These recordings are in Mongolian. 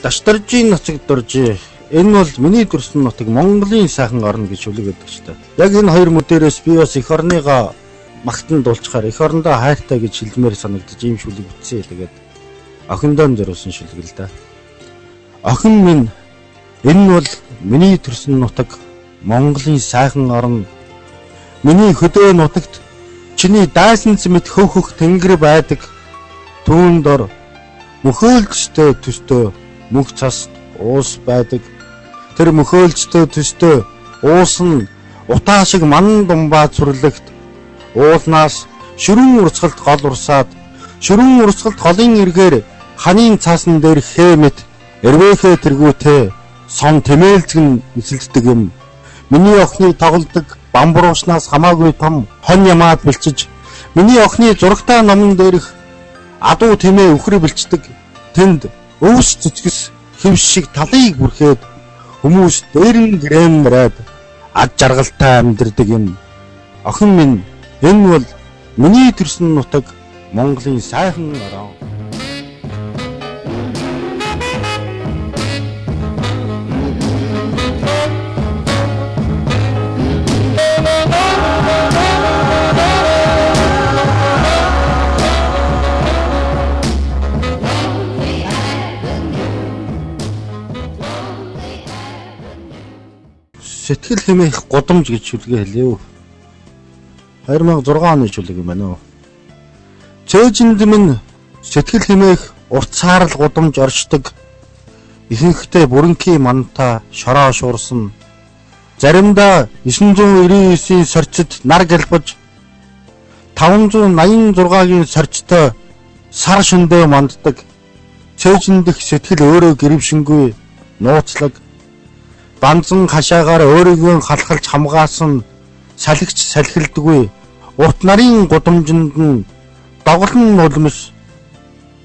Дашдаржийн ноцог доржи. Энэ бол миний төрсөн нутаг Монголын сайхан орн гэж шүлэг байдаг ч та. Яг энэ хоёр мөдөрөөс би бас эх орныгоо магтан дуулчихаар эх орондоо хайртай гэж хэлмээр санагдаж ийм шүлэг бичсэн. Тэгээд охиндоо зориулсан шүлэг л да. Охин минь, энэ бол миний төрсөн нутаг Монголын сайхан орн. Миний хөдөө нутагт чиний дайсанц мэт хөх тэнгэр байдаг. Түүн дор мөхөөлжтэй төстөө мөнх цас уус байдаг. Тэр мөхөөлжтэй төстөө уус нь утаа шиг манан думбаа цэвэрлэгт уулнаас шөрөн урсгалд гол урсаад шөрөн урсгалд голын эргээр ханын цаасан дээр хээ мэт эрвээхээ тэргүүтээ сон тэмээлзгэн эсэлддэг юм. Миний охины тоглодог бамбуруушнаас хамаагүй том хон ямаад бэлчиж, миний охины зурагтай номон дээрх адуу тэмээ үхэр бэлчдэг. Тэнд өвс цэцгэс хэв шиг талыг бүрхээд хүмүүс дээр нь грэм бариад ад жаргалтай амьдардаг юм. Охин минь, энэ бол миний төрсөн нутаг Монголын сайхан орон. Сэтгэл хэмээх гудамж гэж шүлгээ хэлээв. 2006 оны шүлэг юм байна уу? Цээжинд минь сэтгэл хэмээх урт саарал гудамж оршдог. Ихэнхдээ бүрэнхий манта шороо шуурсан. Заримдаа 999-ийн сорцод нар гэлбэж 586-гийн сорцтой сар шөндөө манддаг. Цээжиндэх сэтгэл өөрөө гэрвшингүй нууцлаг. Банзан хашаагаар өөрийгөө халахалж хамгаалсан салхич салхилдгүй урт нарын гудамжинд нь доголн нулимс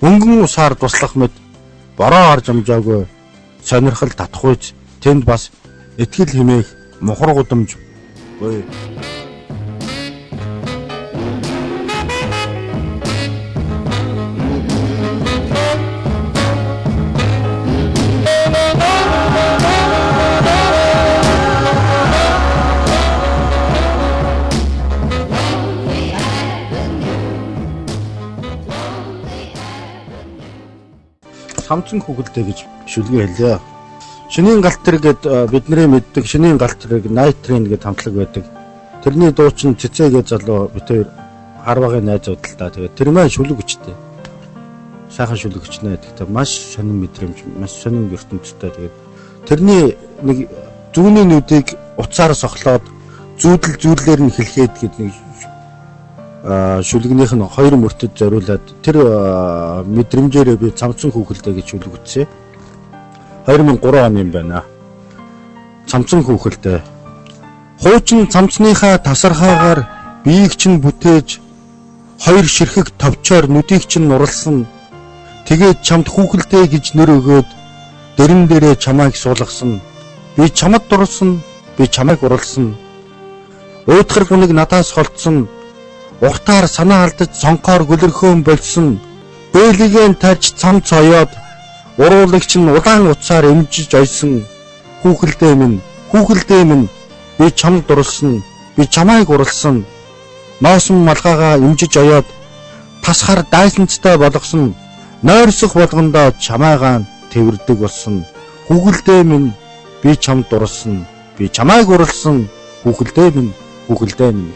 мөнгөн усаар туслах мэт бороо орж амжаагүй сонирхол татахуйц тэнд бас итгэл хэмээх мухар гудамж буй. Самцан хүүхэлдэй гэж шүлгээ хэлээ. Шинийн галт тэрэг гээд бидний мэддэг шинийн галт тэрэг Night Train гээд хамтлаг байдаг. Тэрний дуучин Цэцэ гээд залуу бид хоёр Харвагийн найзууд л та. Тэгээд тэр маань шүлэг өчтэй. Сайхан шүлэг өчнө. Тэгтээ маш сонин мэдрэмж, маш сонин ертөнцтэй. Тэгээд тэрний нэг зүүнний нүдийг утсаар сохлоод зүүдэл зүүдлээр нь хэлгээд гээд нэг шүлгнийх нь хоёр мөртөд зориулаад тэр мэдрэмжээрээ би Цамцан хүүхэлдэй гэж шүлэг үтсэ. 2003 оны юм байна. Цамцан хүүхэлдэй. Хуучин цамцныхаа тасархаагаар биеийг чинь бүтээж хоёр ширхэг товчоор нүдийг чинь нурлсан. Тэгээд чамд хүүхэлдэй гэж нэр өгөөд дэрэн дээрээ чамайг суулгасан. Би чамд дурлсан, би чамайг уралсан. Уйдхар гуниг надаас холдсон. Уртаар санаа алдаж цонхоор гөлөрхөөн болсон. Бээлигээ тарж цамц оёод уруулыг чинь улаан утсаар эмжиж ойсон. Хүүхэлдэй минь, хүүхэлдэй минь, би чамд дурлсан, би чамайг уралсан. Ноосон малгайгаа эмжиж оёод тасхар дайсанцтай болгосон. Нойрсох болгондоо чамайгаа тэвэрдэг болсон. Хүүхэлдэй минь, би чамд дурлсан, би чамайг уралсан. Хүүхэлдэй минь, хүүхэлдэй минь.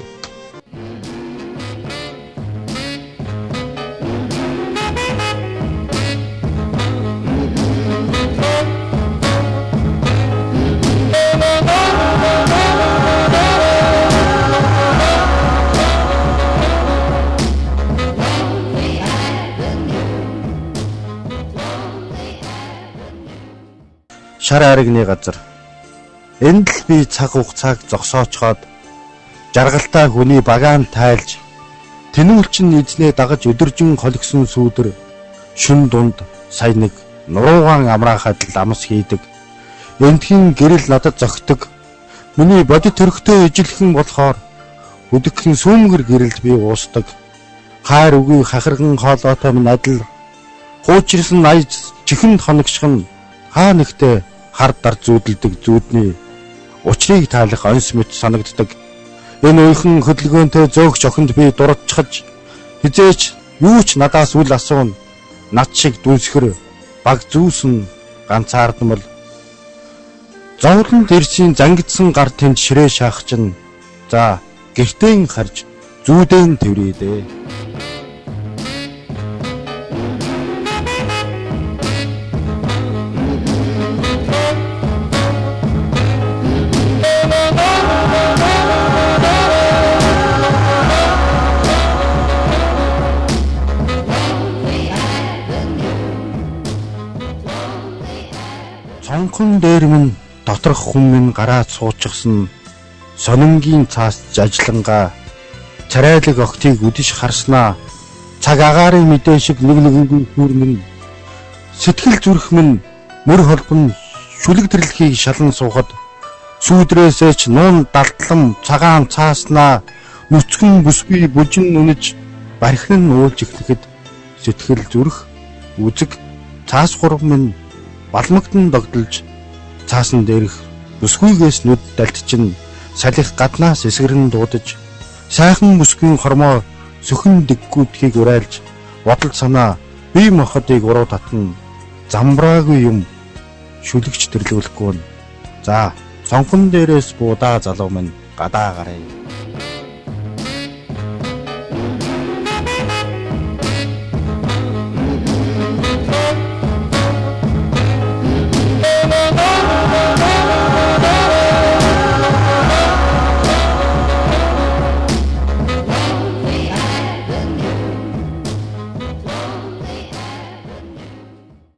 Шар айрагны газар. Энд л би цаг хугацааг зогсоочхоод жаргалтай хүний багаан тайлж Тэнүүлчин эзнээ дагаж өдөржин холигсон сүүдэр шүн дунд сая нэг нуруугаан амраахад л амс хийдэг. Эндхийн гэрэл надад зохидог. Миний бодит төрхтэй ижилхэн болохоор өдөгхэн сүүмгэр гэрэлд би уусдаг. Хайр үгүй хахирган хоолойтой минь адил хуучирсан аяж чихэнд хоногших нь хаа нэгтээ хар дар зүүдэлдэг зүүдний учрыг таалах онс мэт санагддаг. Энэ уйхан хөдөлгөөнтэй зөөгч охинд би дурдчихаж хизээч юу ч надаас үл асуун над шиг дүнсгэр баг зүүсэн ганцаардмал зовлонд ирсийн зангидсан гар тэнд ширээ шаах чинь за гэртээ харж зүүдэн тэрврээ дээ. Цонхон дээр минь доторх хүн минь гараад суучихсан сонингийн цаас жажлангаа царайлаг охтыг үдиш харснаа цаг агаарын мэдээ шиг нэг нэгэнгүй хүүрнэн сэтгэл зүрх минь мөр холбон шүлэг тэрлэхийг шалан суухад сүүдрээсээ ч нуун далдлан цагаан цааснаа нүцгэн бүсгүй бүжин үнэж бархин нь уулж эхлэхэд сэтгэл зүрх үзэг цаас гурав минь балмагдан догдолж цаасан дээрх бүсгүйгээс нүд далтчин салхи гаднаас эсгэрэн дуудаж сайхан бүсгүйн хормоо сөхөн дэггүүдхийг урайлж бодол санаа бие махбодыг уруу татна замбраагүй юм шүлэгч тэрлүүлэхгүй нь. За цонхон дээрээс буудаа залуу минь гадаа гаръя.